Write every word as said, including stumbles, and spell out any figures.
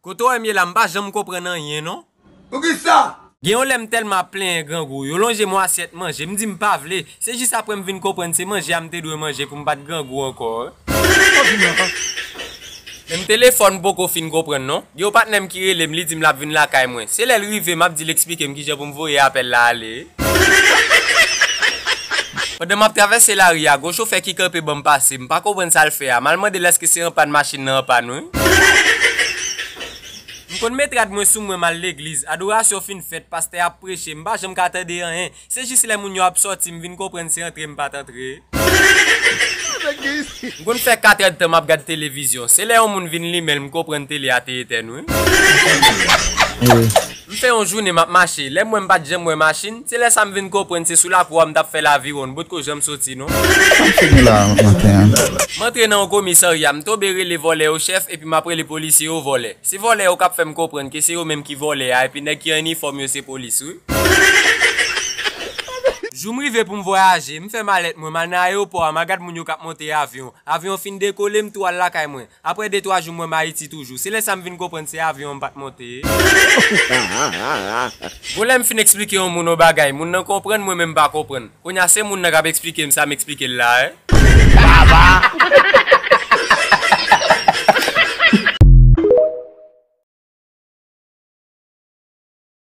Kote w wè m ye la, m pa janm konprann anyen, non. Poukisa? Gen yon lè m tèlman ap plenyen grangou, yo lonje m yon asyèt manje, m di m pa vle. Se jis apre m vin konprann se manje a m te dwe manje pou m pa t grangou ankò. Men m telefòn poko fin konprann non. Gen yon patnè m ki rele m, li di m l ap vin lakay mwen. Se lè l rive, m ap di l eksplike m kijan pou m voye apèl la ale. Pandan m ap travèse lari a, gon chofè ki kanpe ban m pase, m pa konprann sa l fè a. M al mande l èske se anpàn machin nan anpàn wi. M konn met rad mwen sou mwen m al legliz, adorasyon fin fèt, pastè ap preche, m pa janm ka tande anyen. Se jis lè moun yo ap sòti m vin konprann se antre m pa t antre. M konn fè kat èdtan m ap gad televizyon. Se lè yon moun vin limen l m konprann tele a te etèn wi. M fè yon jounen m ap mache. Lè m wè m pa t janm wè machin, se lè sa m vin konprann se sou lakou a m t ap fè laviwonn, potko janm soti non. Sa m fini la maten an? M antre nan yon komisarya, m tonbe rele vòlè yo chèf epi m ap rele polisye yo vòlè. Se vòlè yo k ap fè m konprann ke se yo menm ki vòlè a epi nèg ki an inifòm yo se polis wi. Jou m rive pou m vwayaje, m fè malèt mwen, m al nan ayewopò a, m al gad moun yo k ap monte avyon. Avyon fin dekole, m tou al lakay mwen. Apre de twa jou m wè m Ayiti toujou. Se lè sa m vin konprann se avyon an m pa t monte. Gon lè m fin eksplike yon moun yon bagay, moun nan konprann, mwen menm m pa konprann. Kounye a se moun nan k ap eksplike m sa m eksplike l la, wi.